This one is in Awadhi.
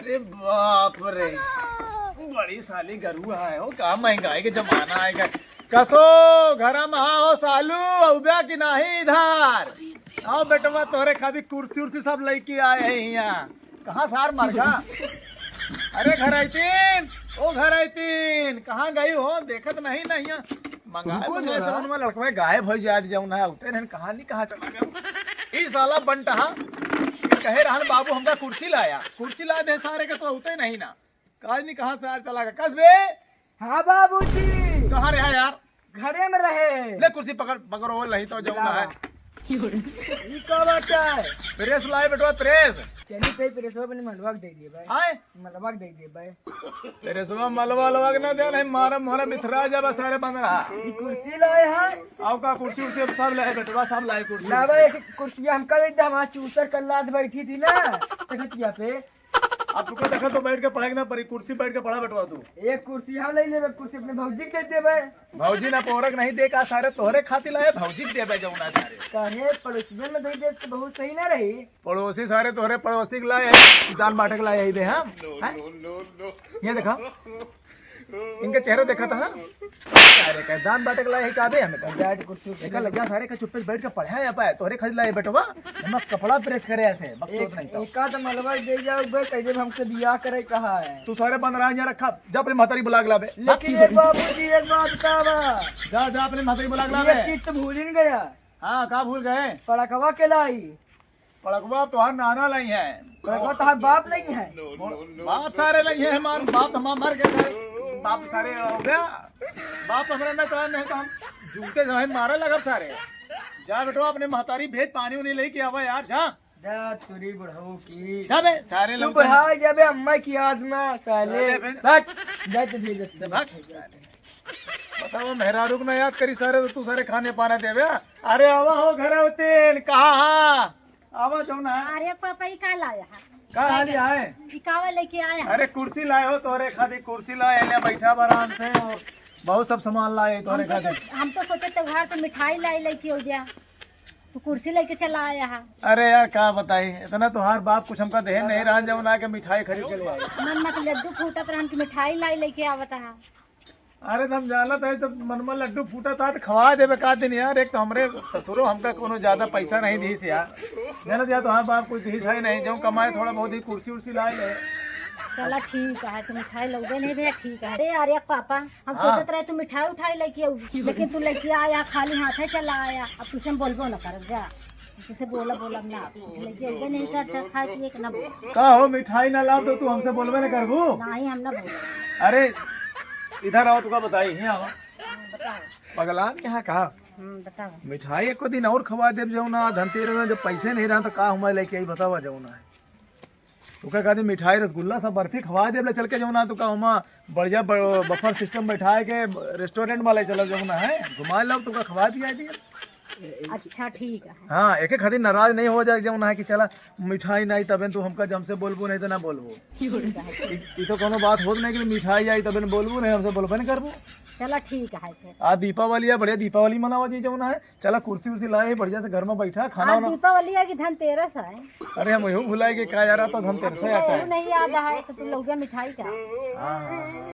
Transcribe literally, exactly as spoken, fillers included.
अरे बाप रे, बड़ी साली गरुआ है हो, का महंगाई के जमाना आएगा। कसो, घरा मा हो सालू, अउब्या कि नाही इधर? आओ बेटवा, तोहरे खातिर कुर्सी उर्सी सब लइके आए हैं यहाँ। कहाँ सार मरगा? अरे घरैतीन, ओ घरैतीन, कहाँ गई हो? देखत नहीं, नहीं है। मंगा रुको तो जरा। सामान में लड़कवा गायब होइ जात जौन है, उठे नहीं, कहाँ नहीं, कहाँ चला गया? ई साला बंटहा कहे रहन, "बाबू हमका कुर्सी लाया, कुर्सी ला दे सारे के तो उठे नहीं ना।" काज नहीं, कहाँ सार चला गया? कस बे? हाँ बाबूजी। कहाँ रहा यार? घरे में रहे। ले कुर्सी पकड़, पकड़ो, लही तो जौन है। ई का बात है? प्रेस लाए बेटवा, प्रेस। चली पे प्रेसवा अपने मलवा के दे दिए भाई। आए? मलवा के दे दिए भाई। प्रेसवा मलवा लवा के ना दे, नहीं मारा मोहरा बिथरा जाबा सारे बंद रहा। ई कुर्सी लाए हैं। आओ का कुर्सी उर्सी सब लाए बेटवा, सब लाए कुर्सी लावा उर्सी। एक कुर्सिया हमका दे दे, हमार चूतर कल रात बैठी थी ना, तखतिया पे। अब तुमको देखा तो बैठ के पढ़े के ना परी, कुर्सी बैठ के पढ़ा बेटवा तू। एक कुर्सी हम ले लेबे, कुर्सी अपने भौजी के दे देबे। भौजी ना पोरक नहीं दे का सारे, तोहरे खातिर लाए, भौजी के देबे जौन है सारे। काहे पड़ोसियन में दे दे तो बहुत सही ना रही। पड़ोसी सारे तोहरे पड़ोसी के लाए, दान बांटे के लाए ही बे हम। हैं? ये देखा, इनका चेहरा देखा था, हाँ? सारे का दान बांटे के लाए ही का बे हमें? बैठ कुर्सी पे। देखा लग जा सारे का चुप्पे से बैठ के पढ़ा है पाए, तोहरे खातिर लाए बेटवा, हम कपड़ा प्रेस करे ऐसे, बकचोद एक, नहीं तो। एका तो मलवा दे जाओ बे, कह दे हमसे बियाह करे कहा है। तू सारे बंद रहा, यहाँ रखा, जा अपने महतारी बुला के लाबे। लेकिन ए बाबूजी, एक बात बतावा। जा, जा अपने महतारी बुला के ये लाबे। चीज तो भूल ही नहीं गया। हाँ, का भूल गए? पड़कवा के लाई। पड़कवा तोहार नाना लई है। पड़कवा तोहार बाप लई है। बाप सारे लई है, हमार बाप हमार मर गए सारे। बाप सारे हो गया। बाप हमारा ना चला नहीं तो हम जूते जो है मारा लगब सारे। जा बेटवा अपने महतारी भेज पानी उनी लेके आवा यार, जा। जा तुरी बुढ़ऊ की। जा बे, सारे तू लोग बुढ़ा जाबे अम्मा की याद में साले। साले बे। हट। जा तो भेज दे। भाग। बताओ, मेहरारू को ना याद करी सारे, तो तू सारे खाने पाने देवे। अरे आवा हो घर होते, कहाँ हा? आवा जाओ ना। अरे पापा, ई का लाया है? का हाल है? ई कावा लेके आया है? अरे कुर्सी लाए हो, तोरे खातिर कुर्सी लाए, एने बैठा आराम से, और बहुत सब सामान लाए हम तोरे तो खातिर। सो-, हम तो सोचे त्योहार पे मिठाई लाई लेके हो गया, तू कुर्सी लेके चला आया है। अरे यार, का बताई, इतना तोहार बाप कुछ हमका देहे नहीं रहा, जब ना के मिठाई खरीद के ले आए। मन में तो लड्डू फूटत रहन कि मिठाई लाई लेके आवत है। अरे, त हम जानत है, त मन में लड्डू फूटत है, त खवा देबे का दिन यार। एक तो हमरे ससुरो हमका कोनो ज्यादा पैसा नहीं दीस यार। जानत यार, तोहार बाप कुछ दीस है नहीं, जो कमाए थोड़ा बहुत ही कुर्सी उर्सी लाए ले। चला ठीक है, तू मिठाई लौबे नहीं भैया, ठीक है। अरे यार, एक पापा, हम हाँ। सोचत रहे तू मिठाई उठाई लेके आऊ, लेकिन तू लेके आया, खाली हाथे चला आया। अब तुझसे हम बोलबो न करब, जा। तुझसे बोला, बोला ना, कुछ लेके आऊ, नहीं करता, खाए पिए के ना बोला। का हो, मिठाई ना लाओ तो तू हमसे बोलबे न करबू? नहीं, हम ना बोला। अरे, इधर आओ, तुका बताई, यहाँ आओ। हाँ, बताओ। पगलान यहाँ का? हम्म, बताओ। मिठाई एको दिन और खवा देब, जौन ना धनतेरस में जब पैसे नहीं रहन तो का हुमा लेके आई, बतावा जौन है। तुका का दिन मिठाई, रसगुल्ला, सब बर्फी खवा देब ले चल के, जौन ना तुका हुमा बढ़िया ब-, बफर सिस्टम बैठाए के रेस्टोरेंट में ले चला, जौन ना है, घुमा लो, तुका खवा पिया दिया। अच्छा, ठीक है। हाँ, एके खातिर नाराज नहीं हो जाए, जौन ना है कि चला मिठाई नहीं, तबे तू हमका जमसे बोलबू, नहीं तो ना बोलबू। ठीक है। ई, ई तो कोनो बात होत नहीं कि मिठाई आई तबे न बोलबू, नहीं हमसे बोलबे न करबू। चला ठीक है फिर। आ दीपावली है, बढ़िया दीपावली मनावा जी जौन है। चला कुर्सी उर्सी लाए, बढ़िया से घर में बैठा, खाना आज वाना। दीपावली है कि धनतेरस है? अरे हम यूं भुलाए कि का यार, तो धनतेरस है, अब का? नहीं याद है तो तू लौकिया मिठाई का। हाँ, हाँ, हाँ।